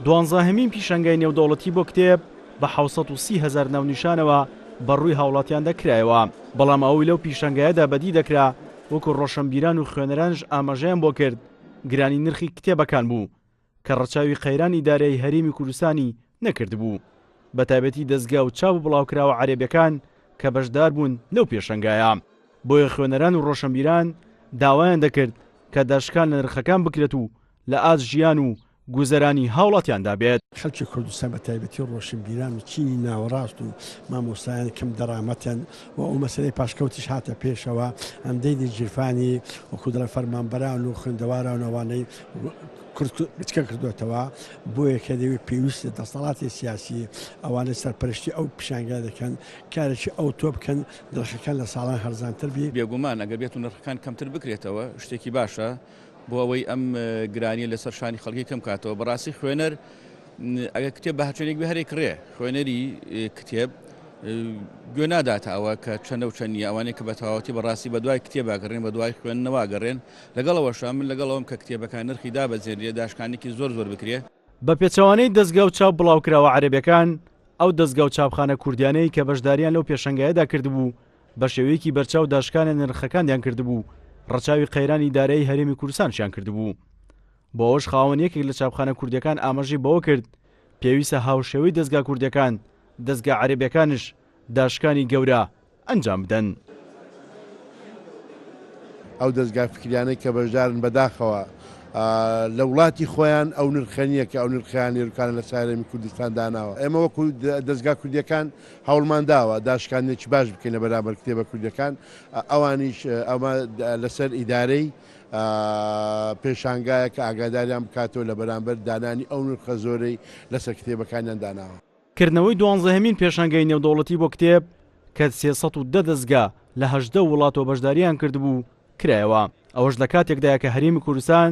دوانزەهەمین پیشانگای نێودەوڵەتی بۆ کتێب بە 730 هەزار ناونیشانەوە بە ڕووی هاوڵاتیاندا کرایەوە، بەڵام ئەوەی لەو پیشانگایەدا بەدی دەکرا وەکو ڕۆشنبیران و خوێنەرانش ئاماژەیان بۆ کرد گرانی نرخی کتێبەکان بوو کە ڕەچاوی قەیرانی دارایی هەرێمی کوردستانی نەکردبوو بەتایبەتی دەزگا و چاپ و بڵاوکراوە عەرەبیەکان کە بەشداربوون لەو پێشەنگایە. بۆیە خوێنەران و ڕۆشنبیران داوایان دەکرد کە داشکان لە نرخەکان بکرێت و لە ئاست ژیان و گوزەرانی هاوڵاتیاندا بێت. خەڵکی کوردستان بە تایبەتی ڕۆشنبیران و چینی ناوەڕاست و مامۆستایان کەم دەرامەتن و ئەو مەسەلەی پاشکەوتیش هاتە پێشەوە ئەم دەینی گیرفانی وەکو دەڵێن فەرمانبەران و خوێندەواران و ئەوانەی کورد گچکە کردۆتەوە بۆیە کە دەوێت پێویستە دەسەڵاتی سیاسی ئەوانەی سەرپەرشتی ئەو پیشانگا دەکەن کارێکی ئەو تۆ بکەن نرخەکان لە ساڵان هەرزانتر بی. بێگومان ئەگەر بێت و نرخەکان کەمتر بکرێتەوە شتێکی باشە بۆ ئەوەی ئەم گرانیە لەسەر شانی خەڵکی کەم کاتەوە بەڕاستی خوێنەر ئەگەر کتێب بە هەرچەندێک بێ هەرێک ڕێ خوێنەری کتێب گوێ ناداتە ئەوە کە چەندە و چەند نییە ئەوانەی کە بە تەواوەتی بەڕاستی بە دوای کتێب ئەگەڕێن بە دوای خوێندنەوە ئەگەڕێن لەگەڵ ئەوەشا من لەگەڵ ئەوەم کە کتێبەکان نرخی دابەزێنرێ داشکانێکی زۆر زۆر بکرێ. بە پێچەوانەی دەزگا و چاپ بڵاوکراوە عەرەبیەکان، ئەو دەزگا و چاپخانە کوردیانەی کە بەشداریان لەو پێشەنگایەدا کردبوو، بە شێوەیەکی بەرچاو داشکانە نرخەکاندیان کردبوو، ڕەچاوی قەیرانی دارایی هەرێمی کوردستانشیان کردبوو. بۆ ئەوەش خاوەن یەکێک لە چاپخانە کوردیەکان ئاماژەی بەوە کرد، پێویستە هاوشێوەی دەزگا کوردیەکان، دەزگا عەرەبیەکانش داشکانی گەورە ئەنجام بدەن. ئەو دەزگا فکریانەی کە بەشدارن بەداخەوە لە وڵاتی خۆیان ئەو نرخە نییە کە ئەو نرخەیان لێرکانە لە سارێمی کوردستان داناوە. ئێمە وەکو دەزگا کوردیەکان هەوڵمان داوە داشکاندنێکی باش بکەین لە بەرامبەر کتێبە کوردیەکان، ئەوانیش ئەمە لەسەر ئیدارەی پێشانگایە کە ئاگاداریان بکاتەوە لە بەرامبەر دانانی ئەو نرخە زۆرەی لەسەر کتێبەکانیان داناوە. کردنەوەی دوانزەهەمین پێشانگای نێودەوڵەتی بۆ کتێب کە 310 دەزگا لە 18 وڵاتەوە بەشدارییان کردبوو کرایەوە، ئەوەش لە کاتێکدایە کە هەرێمی کوردستان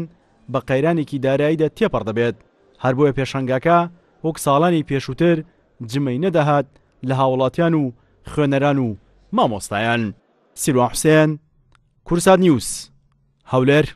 بە قەیرانێکی داراییدا تێپەڕ دەبێت، هەر بۆیە پێشانگاکە وەک ساڵانی پێشووتر جمەی نەدەهات لە هاوڵاتیان و خوێنەران و مامۆستایان. سیروان حوسێن، کوردسات نیوز، هەولێر.